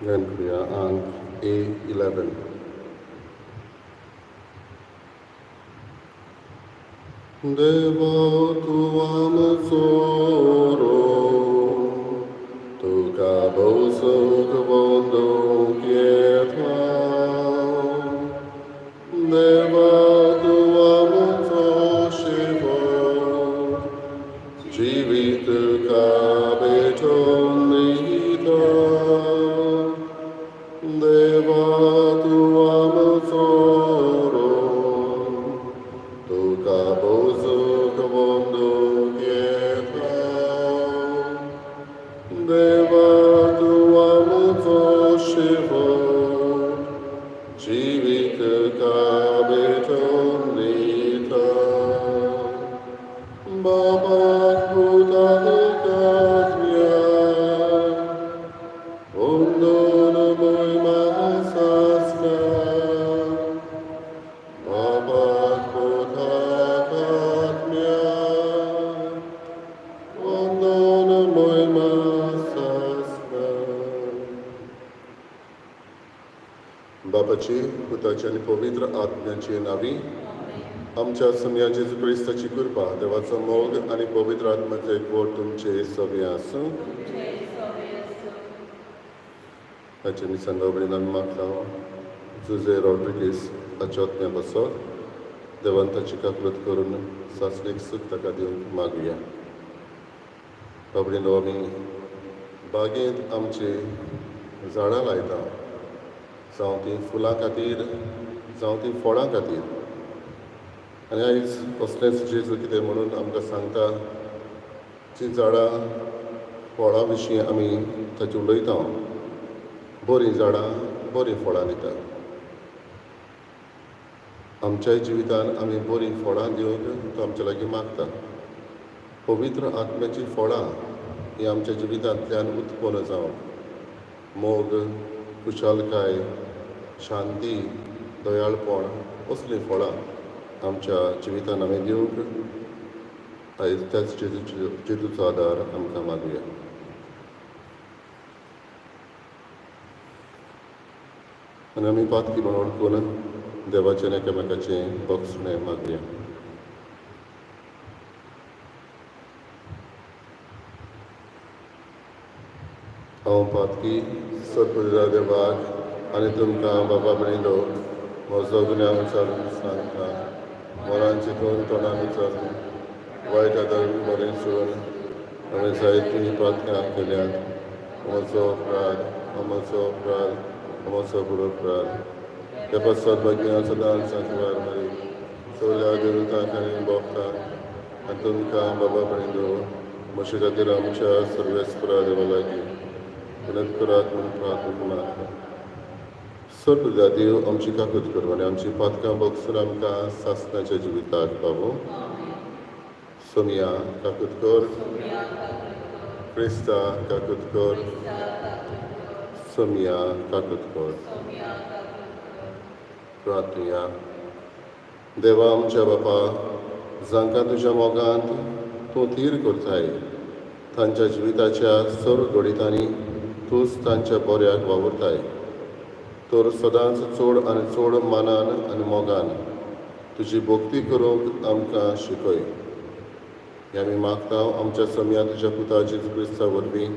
गायन करूया अंक A11. देवा तूं आमचो तुका भौसूक वंदूंक येता. देवा तूं आमचो शेवट, जिवीत तुका भेटोवन दिता. देवा तूं आमचो तुका भौसूक वंदूंक येता. देवा तूं आमचो शेवट, जिवीत तुका भेटोवन दिता. बाबाक पुताक आत्म्याक वंदोन म्हयमा सासणाक. बाबाक पुताक आत्म्याक वंदोन म्हयमा सासणाक. बापाची, पुताची आनी पवित्र आत्म्याची नांवी. आमच्या सोमया जेजू क्रिस्ताची कृपा, देवाचो मोग आनी पवित्र आत्म्याचो एकवट तुमचे सगळे आसूं. ताचे मिसान बाबडीन आमी मागता, जुजे रॉड्रिगीस हाच्या आत्म्या बसत देवान ताची काकळूत करून सासणीक सूख ताका दिवंक मागुया. बाबडीनो, आमी बागेंत आमची झाडां लायता, जावं ती फुलां खातीर, जावं ती फळां खातीर. आनी आयज असलेंच जेजू कितें म्हणून आमकां सांगता, जीं झाडां फळां विशीं आमी ताची उलयता, बरीं झाडां बरीं फळां दितात. आमच्याय जिवितान आमी बरीं फळां दिवंक तो आमच्या लागीं मागता. पवित्र आत्म्याचीं फळां हीं आमच्या जिवितांतल्यान उत्पन्न जावंक, मोग, खुशालकाय, शांती, दयाळपण असलीं फळां आमच्या जिवितान आमी दिवंक आयज त्याच जेजूचो आदार आमकां मागुया. आनी आमी पातकी म्हण वळखून देवाचें आनी एकामेकाचें भोगसणें मागुया. हांव पातकी सोदपुरा देवाक आनी तुमकां बाबा भयणीलो म्हजो गुन्यांव विचारून सांगता. मनान चिंतून, तोंडान उच्चारून, वायट आदर बरें सोडून हांवें जायतीं पातकां केल्यांत. म्हजो अपराध, म्हजो अपराध, म्हजो व्हड अपराध. ते पासत भाग्यां सदांच सांकवार मारी, सगल्या देवतांक आनी भोगतांक आनी तुमकां बाबा भयणीलो म्हजे खातीर आमच्या सर्वेस्परा देवा लागीं विनंत करात म्हूण प्रार्थना मागता. सर्व देव आमची काकूत करूं आनी आमची पातकां भोगसून आमकां सासणाच्या जिविताक पावूं. सोमया काकूत कर. क्रिस्ता काकूत कर. सोमया काकूत कर. प्रार्थुया. देवा आमच्या बापा, जांकां तुज्या मोगांत तूं थीर करताय, तांच्या जिविताच्या सर्व घडितांनी तूंच तांच्या बऱ्याक वावुरताय. तर सदांच चड आनी चड मानान आनी मोगान तुजी भक्ती करूंक आमकां शिकय. हें आमी मागता आमच्या सोमया तुज्या पुता जेजू क्रिस्ता वरवीं.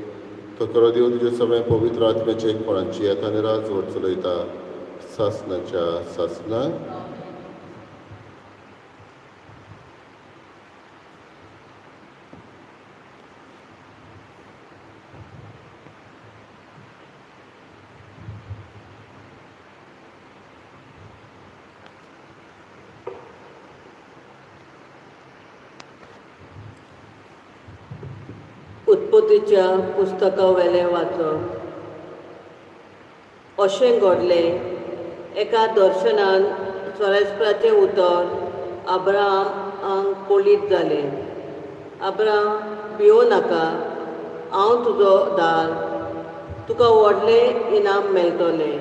तो खरो देव तुजे सगळें पवित्र आत्म्याचे एकपणाची येता आनी राजवट चलयता सासणाच्या सासणाक. उत्पत्तीच्या पुस्तकावेलें वाचप. अशें घडलें, एका दर्शनान सर्वेस्पराचें उतर अब्राहमाक कळीत जालें, अब्राहम, भियों नाका, हांव तुजो दार, तुका व्हडलें इनाम मेळटलें.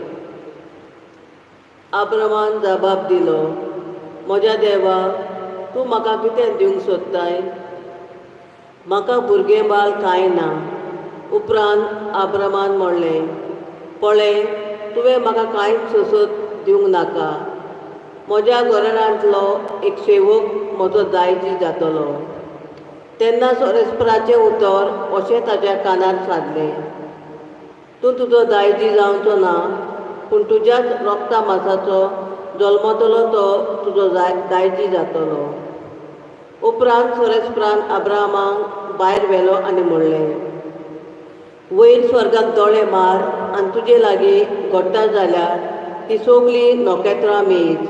अब्राहमान जबाब दिलो, म्हज्या देवा, तूं म्हाका कितें दिवंक सोदताय? म्हाका भुरगें बाळ कांय ना. उपरांत अब्राहमान म्हणलें, पळय, तुवें म्हाका कांयच सोसत दिवंक नाका. म्हज्या घराण्यांतलो एक सेवक म्हजो दायजी जातलो. तेन्ना सोरेस्पराचें उतर अशें ताच्या कानार सादलें, तूं तुजो दायजी जावचो ना, पूण तुज्याच रोगता मासाचो जल्मतलो तो तुजो दायजी जातलो. उपरांत सोरेस्परान अब्राहमाक भायर व्हेलो आनी म्हणलें, वयर स्वर्गाक दोळे मार आनी तुजे लागीं घडटा जाल्यार ती सगळीं नखेत्रां मेज.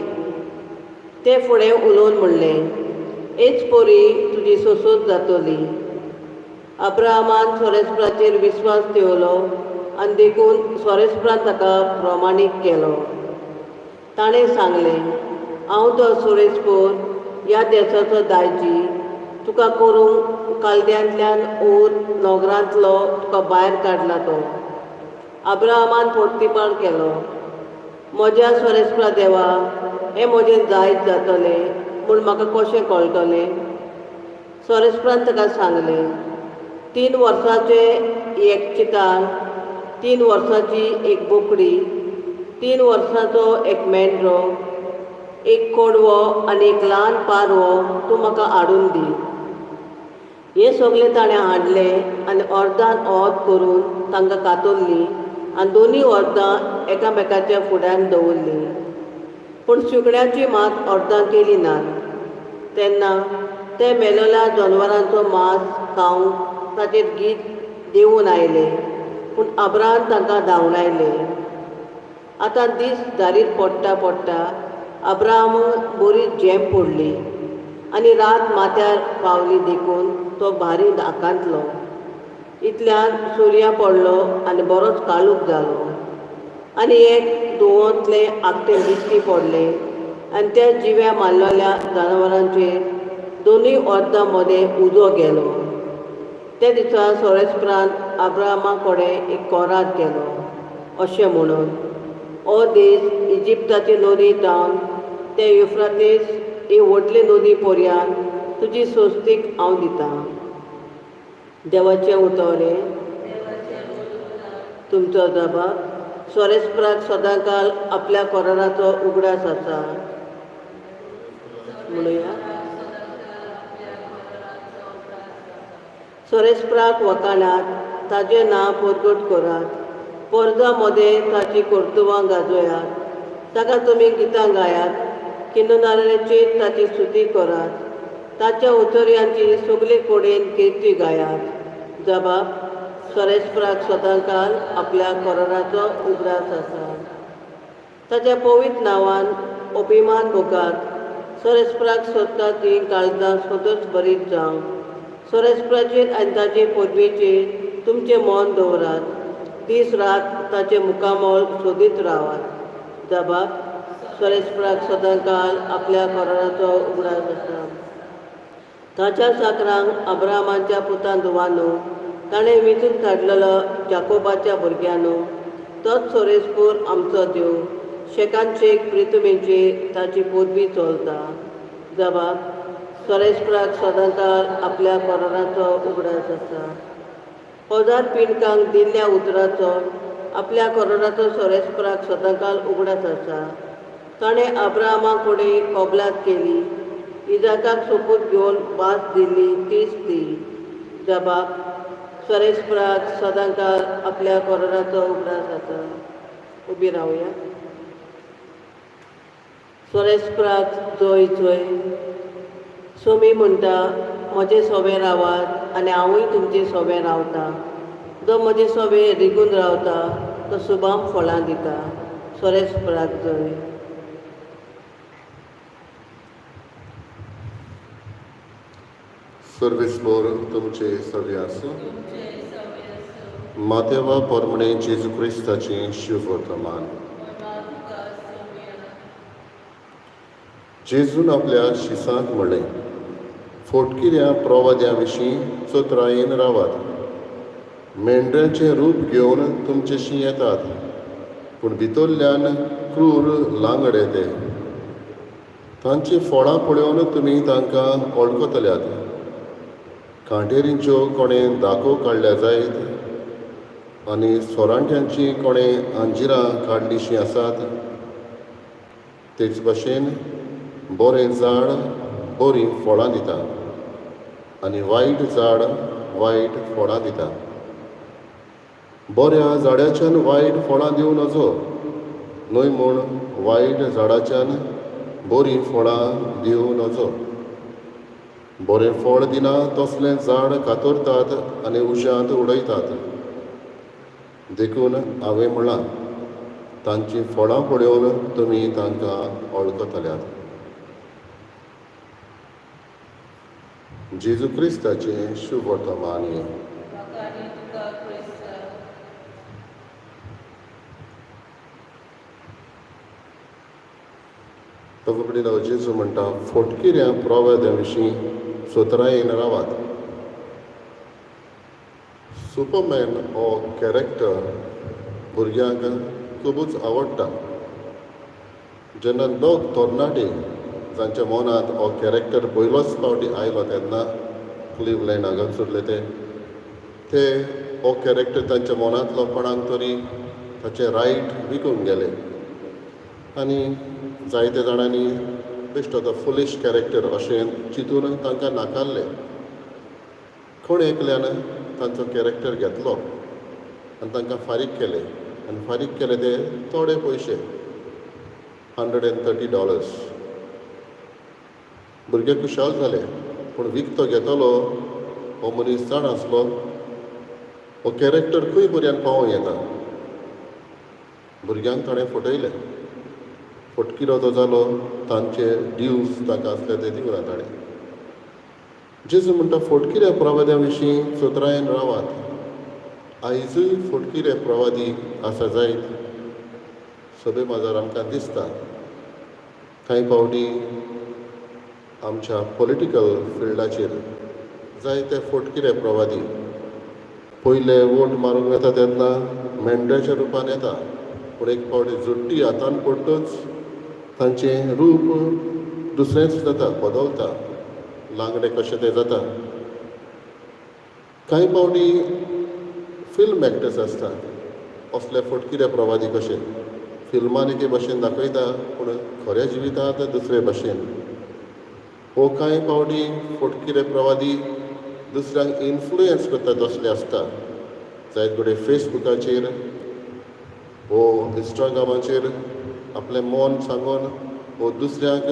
ते फुडें उलोवन म्हणलें, हेच परी तुजी सोसोत जातली. अब्राहमान सोरेस्पराचेर विस्वास ठेवलो आनी देखून सोरेस्परान ताका प्रमाणीक केलो. ताणें सांगलें, हांव तो सोरेस्पोर ह्या देसाचो दायजी तुका करूंक कालद्यांतल्यान ओर नगरांतलो तुका भायर काडला तो. अब्राहमान पोर्तिपाळ केलो, म्हज्या सोरेस्परा देवा, हें म्हजें जायज जातलें म्हूण म्हाका कशें कळटलें? सोरेस्परान ताका सांगलें, 3 वर्सांचें एक चिताल, 3 वर्सांची एक बोकडी, 3 वर्सांचो एक मेंढरो, एक कोडवो आनी एक ल्हान पारवो तूं म्हाका हाडून दी. हें सगळें ताणें हाडलें आनी अर्दान ओत करून तांकां कातरलीं आनी दोनूय अर्दां एकामेकाच्या फुड्यान दवरलीं, पूण सुकण्याची मात अर्दां केली नात. तेन्ना ते मेलेल्या जनवरांचो मांस खावंक ताचेर गीत देंवून आयले, पूण अब्राहमान तांकां धांवडायले. आतां दीस धारीर पडटा पडटा अब्राहमाक बरी झेम पडली आनी रात माथ्यार पावली, देखून तो भारी आकांतलो. इतल्यान सुर्या पडलो आनी बरोच काळूख जालो आनी एक धुंवतलें आकटें दिश्टी पडलें आनी त्या जिव्या मारलेल्या जनावरांचेर दोनूय अर्दां मदें उजो गेलो. त्या दिसा सोरेस्परान अब्राहमा कडेन एक कोरार केलो अशें म्हणून, हो देश इजिप्ताची नदी जावन ते युफ्रातेस ही व्हडली नदी पर्यांत तुजी सोस्तीक हांव दितां. देवाचें उतर हें. तुमचो जबाब सोरेस्पराक सदांकाल आपल्या कोराराचो उगडास आसा म्हणुया. सोरेस्पराक वखाणात, ताजें नांव परगट करात, पोरजा मदें ताची कर्तुबां गाजयात, ताका तुमी गितां गायात, किन्नराचेर ताची स्तुती करात, ताच्या उतरयांची सगळे कडेन किर्ती गायात. जबाब सोरेस्पराक सदांकाल आपल्या कोराराचो उगडास आसा. ताच्या पवित्र नांवान अभिमान भोगात. सोरेस्पराक सोदता ती काळजां सदोच बरीच जावं. सोरेस्पराचेर आनी ताचे पदवेचेर तुमचें मन दवरात, दीस रात ताचें मुखामळ सोदीत रावात. जबाब सोरेस्पराक सदांकाल आपल्या कोराराचो उगडास आसा. ताच्या चाकरांक अब्राहमाच्या पुतान धुवानो, ताणें वेंचून काडलेलो जाकोबाच्या भुरग्यांनो, तोच सोरेस्पूर आमचो देव, शेकान शेक प्रितमेचेर ताची पदवी चलता. जबाब सोरेस्पराक सदांकाल आपल्या कोराराचो उगडास आसा. हजार पिंडकांक दिल्ल्या उतराचो आपल्या कोराराचो सोरेस्पराक सदांकाल उगडास आसा. ताणें अब्राहमा कडेन कबलात केली, इजाकाक सोपूत घेवन भास दिल्ली तीच ती. जबाब सोरेस्पराक सदांकाल आपल्या कोराराचो उगडास आसा. उबी रावया. सोरेस्पराक जय जय. सोमी म्हणटा, म्हजे सोबे रावात आनी हांवूय तुमचे सोबे रावता. जो म्हजे सोबे रिगून रावता तो सुबाम फळां दिता. सोरेस्पराक जय. सर्वेस्पोर तुमचे सगळे आसूं. मातेवा पोरमणे जेजू क्रिस्ताचें शुभवर्तमान. जेजून आपल्या शिसांक म्हणलें, फोटकिऱ्या प्रवाद्या विशीं चतुरायेन रावात. मेंढऱ्याचें रूप घेवन तुमचेशी येतात, पूण भितरल्यान क्रूर लांगडे ते. तांचीं फळां पळोवन तुमी तांकां वळखतल्यात. कांटेरींच्यो कोणें दाखो काडल्या जायत? आनी सोरांट्यांचीं कोणें अंजिरां काडलीशीं आसात? तेच भाशेन बरें झाड बरीं फळां दिता आनी वायट झाड वायट फळां दिता. बऱ्या झाडाच्यान वायट फळां दिवं नजो, न्हय म्हूण वायट झाडाच्यान बरीं फळां दिवं नजो. बरें फळ दिना तसलें झाड कातरतात आनी उज्यांत उडयतात. देखून हांवें म्हळां, तांचीं फळां पळोवन तुमी तांकां वळखतल्यात. जेजू क्रिस्ताचें शुभ वर्तमान हें. तो जेजू म्हणटा, फोटकिऱ्या प्रवाद्या विशीं सोतरायेन रावात. सुपरमॅन हो कॅरेक्टर भुरग्यांक खुबूच आवडटा. जेन्ना दोग तरणाटे जांच्या मनांत हो कॅरेक्टर पयलोच फावटी आयलो तेन्ना क्लिवलँड हांगासरले ते ते हो कॅरेक्टर तांच्या मनांतलो कोणाक तरी ताचें रायट विकूंक गेले आनी जायते जाणांनी बेश्टो तो फुलीश कॅरेक्टर अशें चिंतून तांकां नाकारले. कोण एकल्यान तांचो कॅरेक्टर घेतलो आनी तांकां फारीक केले आनी फारीक केले ते थोडे पयशे, $130. भुरगे खुशाल जाले, पूण विकतो घेतलो हो मनीस जाण आसलो हो कॅरेक्टर खंय पर्यंत पावों येता. भुरग्यांक ताणें फटयलें. फटकिरो तो जालो, तांचे ड्यूज ताका आसले ते दिवना ताणें. जेजू म्हणटा, फटकिऱ्या प्रवाद्या विशीं चतुरायेन रावात. आयजूय फटकिरे प्रवादी आसा जायत सभे बाजार आमकां दिसता. कांय फावटी आमच्या पॉलिटिकल फिल्डाचेर जायते फटकिरे प्रवादी पयले वोट मारूंक येता तेन्ना मेंढ्याच्या रुपान येता, पूण एक फावटी जुट्टी हातान पडटच तांचें रूप दुसरेंच जाता, बदलता, लांगडे कशें तें जाता. कांय फावटी फिल्म एक्टर्स आसता असले फटकिरे प्रवादी कशे फिल्मान एके भाशेन दाखयता, पूण खऱ्या जिवितांत दुसरे भाशेन. हो कांय फावटी फटकिरे प्रवादी दुसऱ्यांक इन्फ्लुयन्स करता तसले आसता. जायत कडेन फेसबुकाचेर वो इंस्टाग्रामाचेर आपलें मन सांगून वो दुसऱ्यांक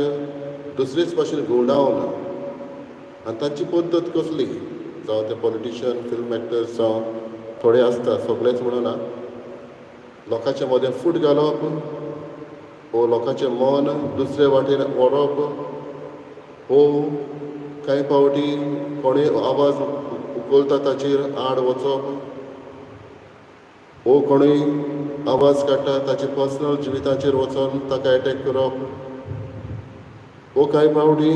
दुसरेच भाशेन घुंवडावन, आनी तांची पद्दत कसली, जावं ते पॉलिटिशियन, फिल्म एक्टर्स जावं थोडे आसता, सगळेच म्हणून लोकांच्या मदें फूट घालप वो लोकांचें मन दुसरे वाटेन व्हरप, वो कांय फावटी कोणूय आवाज उखलता ताचेर आड वचप, वो कोणूय आवाज काडटा ताचे पर्सनल जिविताचेर वचोन ताका एटॅक करप, वो कांय फावटी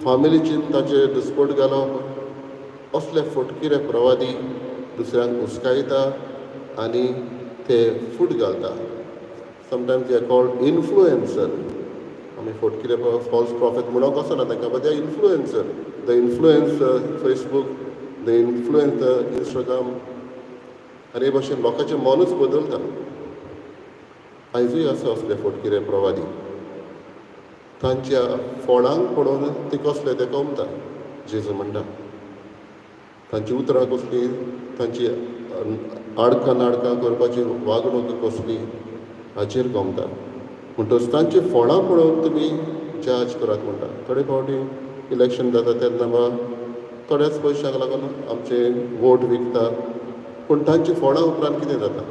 फामिलीचेर ताचेर दुस्पोट घालप. असले फटकिरे प्रवादी दुसऱ्यांक हुस्कायता आनी ते फूट घालता. Sometimes they are called influencer. आमी फटकिरे फॉल्स प्रॉफेट म्हणूंक वचना तांकां, but they are influencer. They influence Facebook, they influence Instagram, आनी हे भाशेन लोकांचें मनूच बदलता. आयजूय आसा असले फटकिरे प्रवादी. तांच्या फळांक पळोवन ते कसले ते कमता. जेजू म्हणटा, तांची उतरां कसलीं, तांची आडकां नाडकां करपाची वागणूक कसली हाचेर गमता. म्हणटच तांची फळां पळोवन तुमी जज करात म्हणटा. थोडे फावटी इलेक्शन जाता तेन्ना वा थोड्याच पयशांक लागून आमचे वोट विकता, पूण तांची फळां उपरांत कितें जाता?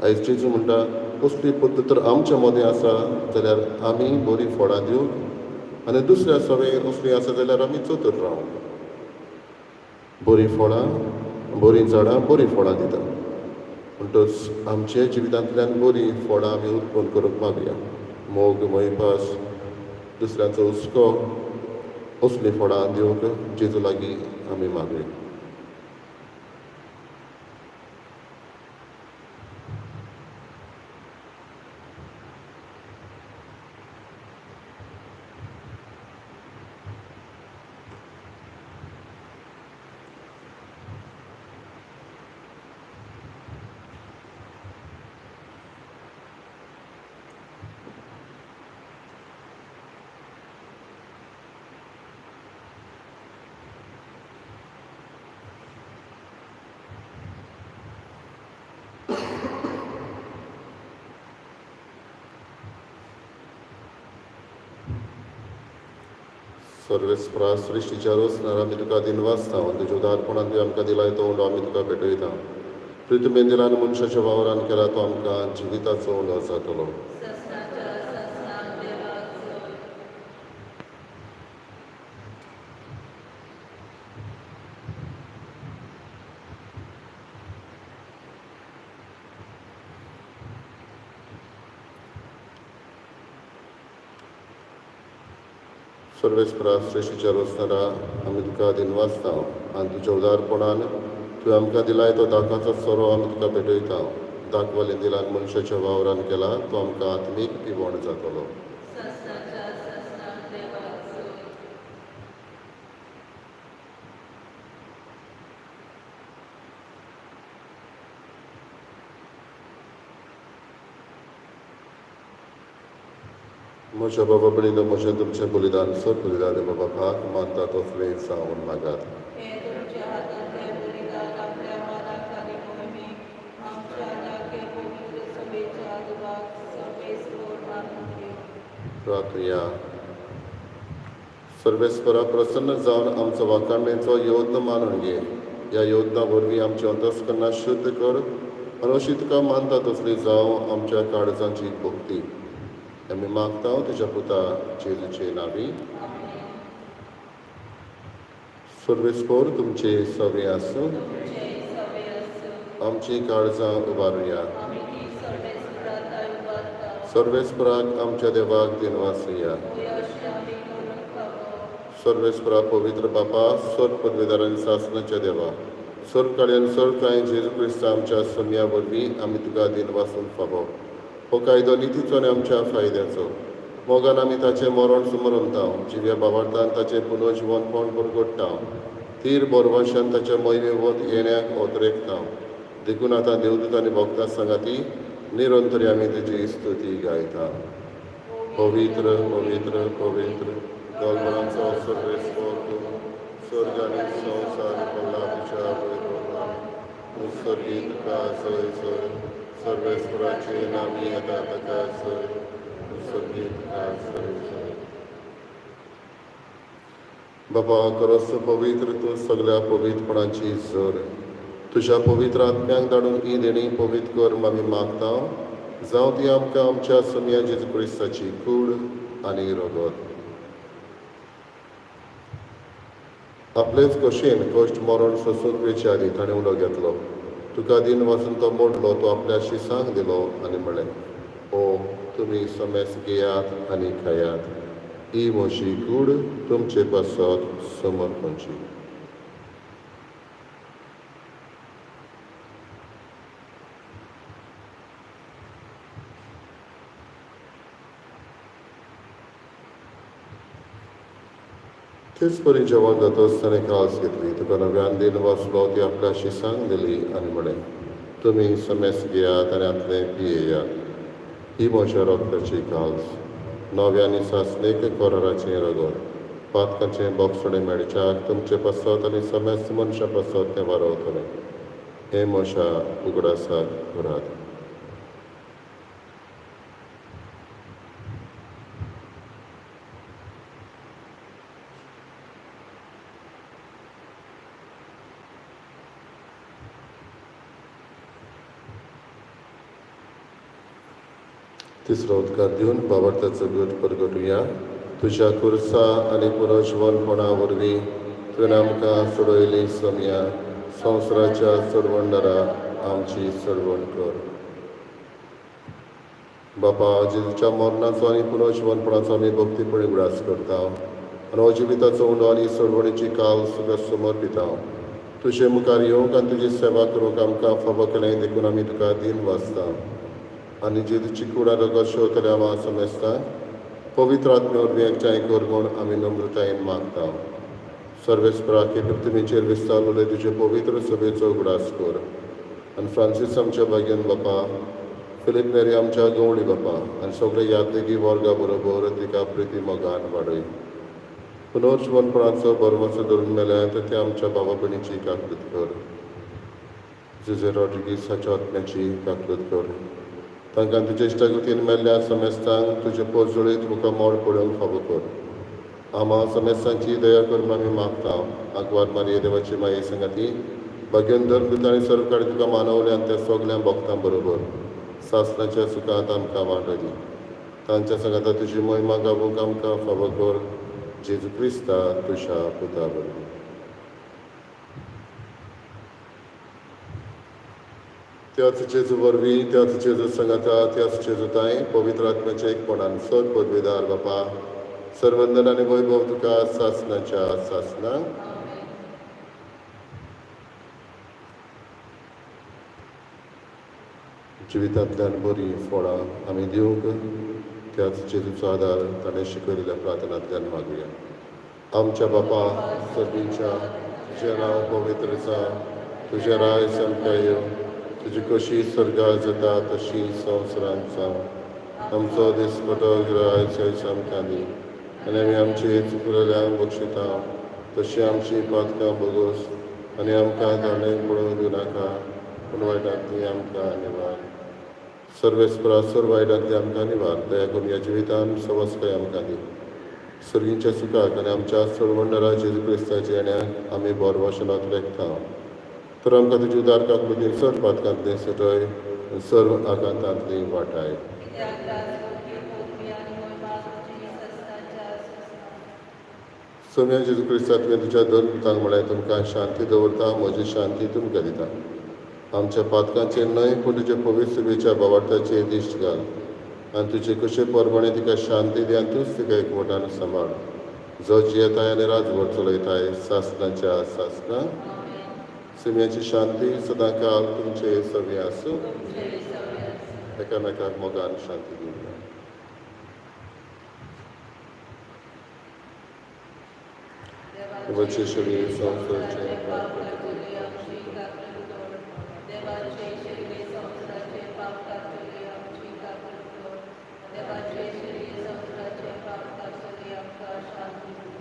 आयज जेजू म्हणटा, कसली पद्दत तर आमच्या मदें आसा जाल्यार आमी बरीं फळां दिवंक आनी दुसऱ्या सवे असली आसा जाल्यार आमी चतूर रावंक. बरीं फळां, बरीं झाडां बरीं फळां दिता. म्हणटच आमच्या जिवितांतल्यान बरीं फळां आमी उत्पन्न करूंक मागया. मोग, मोयपास, दुसऱ्यांचो हुस्को, असलीं फळां दिवंक जेजू लागीं आमी मागया. सर्वेस्परा सृश्टीच्या रोसणार आमी तुका दिनवासता आनी तुज्या उदारपणान तुवें आमकां दिलाय तो उंडो आमी तुका भेटयता. तुवें दिला आनी मनशाच्या वावरान केला तो आमकां जिविताचो उंडो जातलो. सर्वेस्परा सृश्टीच्या रोसणारा आमी तुका दिनवासता आनी तुज्या उदारपणान तुवें आमकां दिलाय तो दाकाचो सोरो आमी तुका भेटयता. दाखवाले दिलान मनशाच्या वावरान केला तो आमकां आत्मीक पिवण जातलो. म्हज्या बाबा भयणीनो, म्हजें तुमचें बलिदान सर बलिदान बाबा भाग मानता तसलें जावन मागात. प्रार्थुया. सर्वेस्परा प्रसन्न जावन आमचो वाखाणणेचो योद्ध मानून घे. ह्या योद्धा वरवीं आमचें अंतस्करणां शुद्ध कर आनी अशी तुका मानता तसली जावं आमच्या काळजांची भक्ती. आमी मागता तुज्या पुता जेजूचे नांवी. सर्वेस्पर तुमचे सवे आसूं. आमची काळजां उबारुया. सर्वेस्पराक आमच्या देवाक दिनवासुया. सर्वेस्परा पवित्र बापा, सर्व पदवीदार आनी सासणाच्या देवा, सर्व काळ्यान सर्व कांय जेजू क्रिस्ता आमच्या सम्या वरवीं आमी तुका दिनवासूंक फावो. हो कायदो नितीचो आनी आमच्या फायद्याचो. मोगान आमी ताचें मरण सुमरमता, जिव्या बाबार्थान ताचें पुनर्जिवनपण परगट्टा, तीर बोरवाशान ताच्या मोहिमे वत येण्याक ओतरेकता. देखून आतां देवदूत आनी भक्तां सांगाती निरंतर आमी तुजी स्तुती गायता. पवित्र पवित्र पवित्र दोलबरांचो सर्वेस्पर तूं, स्वर्ग आनी संवसार पडला तुज्या वैभवान. तूं स्वर्गी तुका जय जय, सर्वेस्पराचे नामी येता ताका जय, तूं स्वर्गी तुका जय जय. बाबा खरोच पवित्र तूं सगळ्या पवित्रपणाची जर. तुज्या पवित्र आत्म्यांक धाडून ही देणी पवित्र कर आमी मागता. जावं ती आमकां आमच्या सोमया जेजू क्रिस्ताची कूड आनी रगत. आपलेच कशेन कश्ट मरण सोसूंक वेचे आदीं ताणें उलो घेतलो. तुका दिन वाचून तो मोडलो, तो आपल्या शिसांक दिलो आनी म्हळें, ओ तुमी समेस घेयात आनी खायात, ही म्हजी कूड तुमचे पासत समर्पणची. तेच परी जेवण जातच ताणें कास घेतली, तुका नव्यान दिन वाचलो, ती आपल्या शिसांक दिली आनी म्हळें, तुमी समेस घेयात आनी हांतलें पियेयात, ही म्हज्या रक्ताची काल्स, नव्या आनी सासणीक कराराचें रगत, पातकाचें बोगसणें मेळच्याक तुमचे पासत आनी समेस्त मनशां पासत तें वारवतलें. हें म्हज्या उगडासाक करात. तिसरो उदकार दिवन बाबडताचो गट परगटुया. तुज्या खुर्सा आनी पुनर्जिवनपणा वरवीं तुवें आमकां सोडयली सोमया, संवसाराच्या चडवणदारा आमची चडवण कर. बापा, जेजूच्या मरणाचो आनी पुनर्जिवनपणाचो आमी भक्तीपणी उगडास करता आनी हो जिविताचो उंडो आनी चडवणीची काल तुका समर्पिता. तुजे मुखार येवंक आनी तुजी सेवा करूंक आमकां फावो केलें देखून आमी तुका दिन वाचता. आनी जेजूची कूड आनी रगत शेवतल्या आमा समेस्ता पवित्र आत्म्या वरवीं एकठांय कर म्हूण आमी नम्रतायेन मागता. सर्वेस्पराक हे पृथ्वीचेर विस्तारलेले तुजे पवित्र सभेचो उगडास कर आनी फ्रांसीस आमच्या भाग्यान बापा, फिलीप नेरी आमच्या गवळी बापा आनी सगळे यादगी वर्गा बरोबर तिका प्रिती मोगान वाडय. पुनर्जिवनपणाचो बरवसो धरून मेल्या तर ते आमच्या बाबा भयणीची काकूत कर. जुजे रॉड्रिगीस हाच्या आत्म्याची काकूत कर. तांकां तुज्या इश्टागतीन मेल्ल्या समेस्तांक तुजे पोरजोळीत मुखार मोड पळोवंक फावो कर. आमा समेस्तांची दया करून आमी मागता. आगवार मारये देवाची माये संगाती भाग्यन धर्म आनी सर्व काडी तुका मानवले आनी त्या सगल्या भक्तां बरोबर सासणाच्या सुखांत आमकां वांटो दी. तांच्या सांगाता तुजी मोहिमा गावूंक आमकां फावो कर, जेजू क्रिस्ता तुज्या पुता बरोबर. त्याच जेजू वरवीं, त्याच जेजू सांगाता, त्याच जेजू तांय पवित्र आत्म्याच्या एकपणान सद पदवेदार बापा सर्वंदन आनी वैभव तुका सासणाच्या सासणाक. जिवितांतल्यान बरीं फळां आमी दिवंक त्याच जेजूचो आदार ताणें शिकयलेल्या प्रार्थनांतल्यान मागुया. आमच्या बापा सर्गींच्या, तुजें नांव पवित्र जावं, तुजें राय आमकां येवं, तुजी कशी स्वर्गार जाता तशी संवसारांत जावं. आमचो दिसपटो आयज आमकां दी आनी आमी आमचे चुकलेल्यांक बक्षिता तशी आमची पातकां भोगोस आनी आमकां दांडेक पळोवंक दिवनाका, पूण वायटांतली आमकां निवार. सर्वेस्परा सर्व वायटांतली आमकां निवार. दया करून ह्या जिवितान सवस्काय आमकां दी. सर्गींच्या सुखाक आनी आमच्या सोडवंडरा जेजू क्रिस्ताच्या येण्याक आमी बोरवाशनांत लेखता. तर आमकां तुजी उदार काकूळतीन सर्व पातकांतली सुटय, सर्व आकांतांतली वाटाय. सोम्या जेजू क्रिस्ता, तुवें तुज्या दोन पुतांक म्हळें, तुमकां शांती दवरता, म्हजी शांती तुमकां दिता. आमच्या पातकांचेर न्हय पूण तुज्या पवित्र सभेच्या बावार्थाचेर दिश्ट घाल आनी तुजे कशे परमाणे तिका शांती दी आनी तूंच तिका एकवटान सांबाळ, जो जियेताय आनी राजवट चलयताय सासणाच्या सासणां. सिम्याची शांती सदांकाल तुमचे सगळें आसूं. एकामेकाक मोगान शांती दिवया. देवाचे शरीर संवसाराचें पाप काडटली देवाचे शरीर संवसाराचें पाप काडटली आमची काकूळ कर. देवाचे शरीर संवसाराचें पाप काडटली आमकां शांती दी.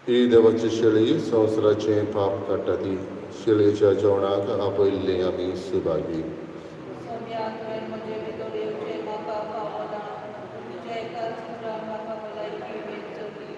ही देवाची शेळी संवसाराचें पाप काडटा ती शेळयेच्या जेवणाक आपयल्ली आमी सुभागी. सोम्या, तुवें म्हजे भितर येवचें म्हाका फावना, पूण तुज्या एकाच उतरान म्हाका भलायकी मेळटली.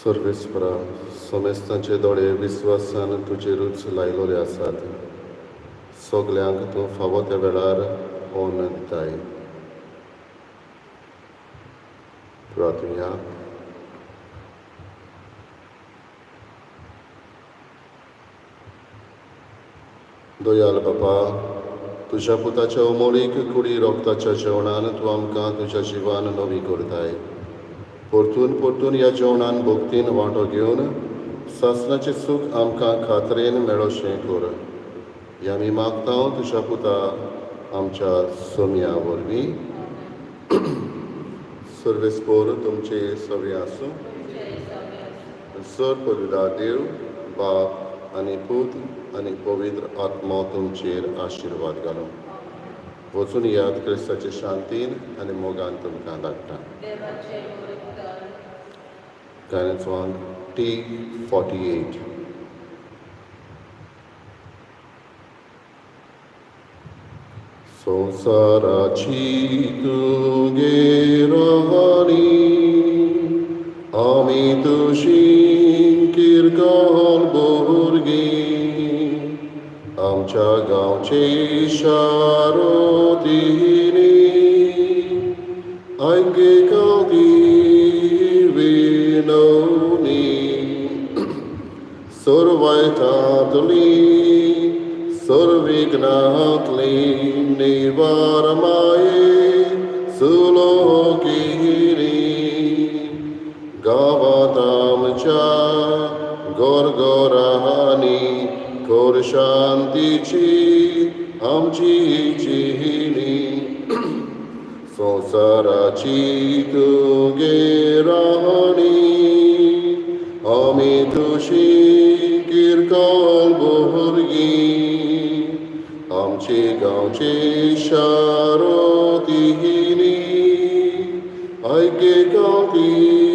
सर्वेस्परा, समेस्तांचे दोळे विस्वासान तुजेरूच लायलोले आसात. सगल्यांक तूं फावो त्या वेळार अन्न दिताय. प्रार्थुया. दयाल बापा, तुज्या पुताच्या अमोलीक कुडी रोगताच्या जेवणान तूं आमकां तुज्या जिवान नवी करताय. परतून परतून ह्या जेवणान भक्तीन वांटो घेवन सासणाचें सूख आमकां खात्रेन मेळोशें कर. ह्या आमी मागता तुज्या पुता आमच्या सोम्या वरवीं. सर्वेस्पोर तुमचे सवे आसूं. सर पवित्र देव बाप आनी पूत आनी पवित्र आत्मो तुमचेर आशिर्वाद घालूं. वचून याद क्रिस्ताचे शांतीन आनी मोगान तुमकां धाडटा. देवाचे उपकार. गायनाचो T48. संवसाराची तुगे राणी, आमी तुजी किरकोळ भुरगीं, आमच्या गांवचे शारोतिनी, आयके खातीर विनवणी. सर्वायतांतली सर्विघ्नांतली निवार माये सुलोकिनी. गांवांत आमच्या गोरगोरांनी कर शांतीची आमची जिणी. संवसाराची तुगे राणी, आमी तुजी किरकोळ भुरगीं, आमचे गांवचे शारोतिनी, आयके खातीर.